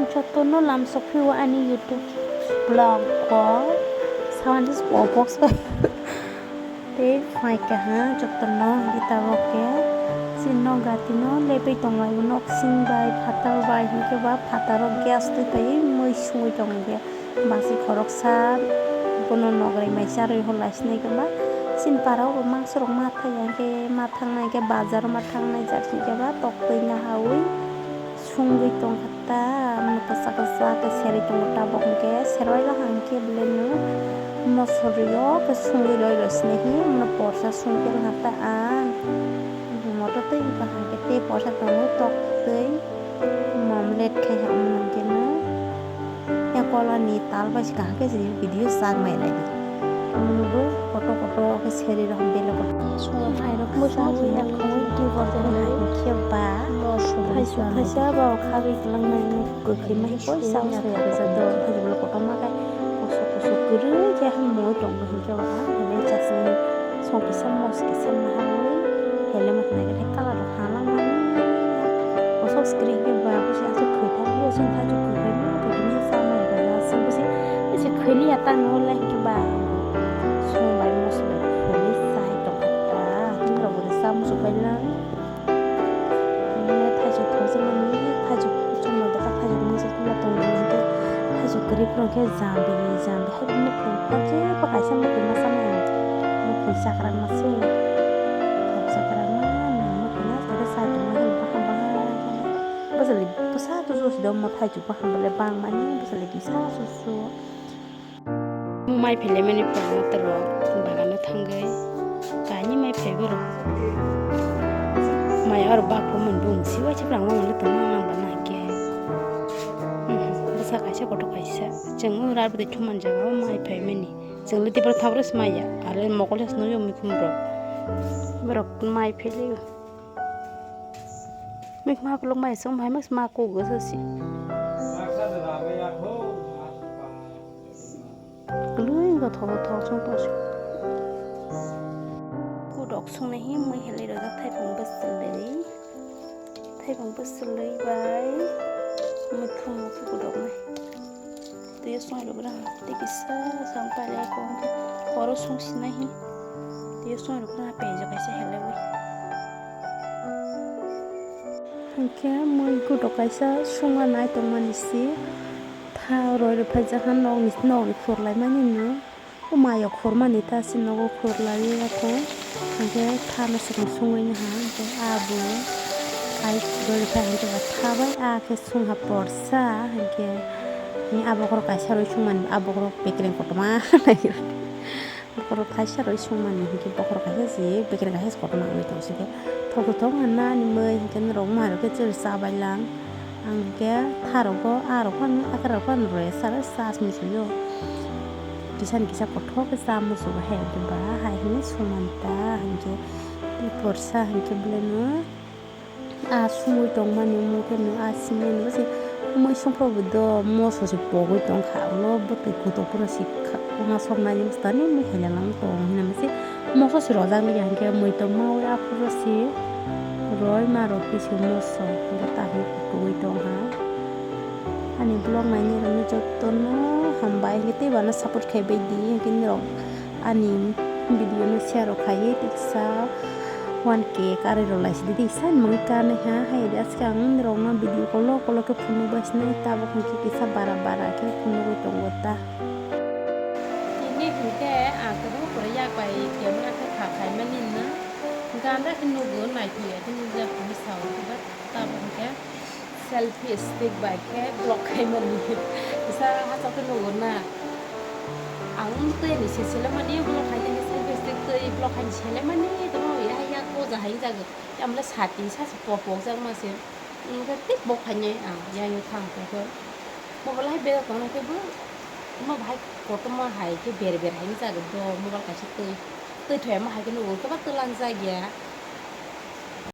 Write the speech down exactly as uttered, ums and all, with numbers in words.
Jotono lamsok phio ani YouTube vlog o sawan dis o box bai tei phai kaha jotono gita bo khe chini nok gati no lepui tong lai bo nok sing bai phatar bai hinkhe ba phataro gas twi taiwi mui sungwi tong khe basi khoroksa bono nograi mai charwi hor lai sinai khe ba chini para o bo mangso rok ma thai ya khe ma thangnai khe bazar o ma thangnai jak si khe ba tok twi nahawi sungwi tong kha. Ta, ano kasa kasa khe serwi tongo tabuk hinkhe serwai la hinkhe belai no moso rwi o khe sungwi roi roi sini hi, ano porsa sungwi rwkha ta ang. Moto twi wngkha hinkhe tei porsa tongo tok twi mom let khai ha wngkha hinkhe no. Yang kola ni tal bai se kaham khe se video sak mai nai di. Omo bo kotor kotor khe seri rok bele kotor. Songwi hai rok bwsa wi ya khawui twi kotor hai khe ba. Thaisa thaisa ba khabwi kwlwng nai kwkhwi mai koi sa sa ya khe ja do. Hai bolo kotor ma khe kusuk kusuk kwrwi khe hai moi tong bo hinkhe ba. Hai chasni song kisa mos kisa ma hai helmet nai khe colour rok. Hala mani. Bosok screen ke ba, bisi asuk khoi thang, bisi asuk khoi thang, bisi asuk khoi thang, bisi asuk khoi thang, bisi khoi liya tang, wala ke ba. Song bai mos bai khoi sai tong kha ta. Himra bo sam su bai la. Thaisu thaisu mani, thaisu chong ma da, thaisu mani se tong ma tong ma, thaisu kwrwi phano khe jambi, jambi. Mukhung, kaisa mukhung masa maya. Mukhung chakra mase. Chakra ma, mukhung na, saka sa tong ma, baham, baham. Bwsali, bwsa tu su si do, mo thai chu baham bole bang mani, bwsali kisa su su. Mai phele mani phang tro, bagano thangwi. Kani mai phai boro. Mai or bak pho mun bung si wa chi prang ma le tong ma ba na ke. Bwsa kaisa kotor kaisa. Chwng o rabi de thuman jaga o mai phai mani. Chwng le tipra thabra se maya. Are mokol se nugwi muikhum rok. Borok mai phele. Muikhum hakulok mai song mai mas ma ko go sa si. Kwlwng go thok thok song to si. Kudok song nahi mai hele rok thai pung bas le. Thaibung bwswlwi bai muikhum muikhum kudoknai. Tei song rwgwrang tei kisa jang pailai khe oro song sinai hi. Tei song rwgwrang page kaisa helaui. Hinkhe mui kudok kaisa songma nai tongmani si tha roi rwphaijak ha nokni nokni khurlaimani no. O mayo khurmani ta se nogo khurlaiwi ya kho. Hinkhe thano swkang sungwi naha hinkhe abo hai gori kha hinkhe thabai a khe sungha porsa hinkhe abokhorok kaisa rwi sungmani abokhorok bekereng kotorma nai bokhorok kaisa rwi sungmani hinkhe bokhorok kaisa se bekereng kaisa se kotorma wngwi tong se khe thok thok nani mui hinkhe norok mairok khe chwrai chabai lang. Ang hinkhe tharok bo arok phano akrok phano rwya sara chasmui sio. Kisa ni kisa kothok khe cha muchungo hai hwnkhe ba hai hwnwi songmani ta hinkhe tei porsa hinkhe belai no a sungwi tongmani omo khe no a simi no se mui songphuru bo do moso se pogwi tongkha ulo bwtwi kutuk phano se ma soknani bwskango mui hai lang tong hinwi se moso se rojak liya hinkhe mui tongma ui aphuru se roi ma rok khe se moso hinkhe ta khe kutuk ui tongha. Ani vlog nainai rokno jotono hambai, hinkhe tei bana support khaibai di, hinkhe norok ani video no share rok khaiwi tiksa one K karwi rok lai sidi, tiksa ni mungwi karnai ha, hai di aske ang norokno video kolok kolok khe phunuk bai sinai, tabuk hinkhe kisa bara bara khe phunugwi tongo ta. Tini hinkhe ang kwbangma pore yak bai camera khe kha khaimani no, ganda khe nugo naithoya khe nukjak hinwi sao, tabuk hinkhe. Selfie stick bai khe vlog khaimani. Kisa hachal khe nugo na. Ang tei ni se selemani vlog khainani selfie stick tei vlog khaini selemani tamo ya ya ko ja hai jago. Tamle sati sa se pok pok jak ma se. Ang khe tik vlog khainai ang ya ya thang ko ko. Mobile hai bera tong khe bo. Mo bahai kotorma hai khe ber ber hai jago do mobile kaisa tei. Tei thoya ma hai khe nugo khe ba twlang jak ya.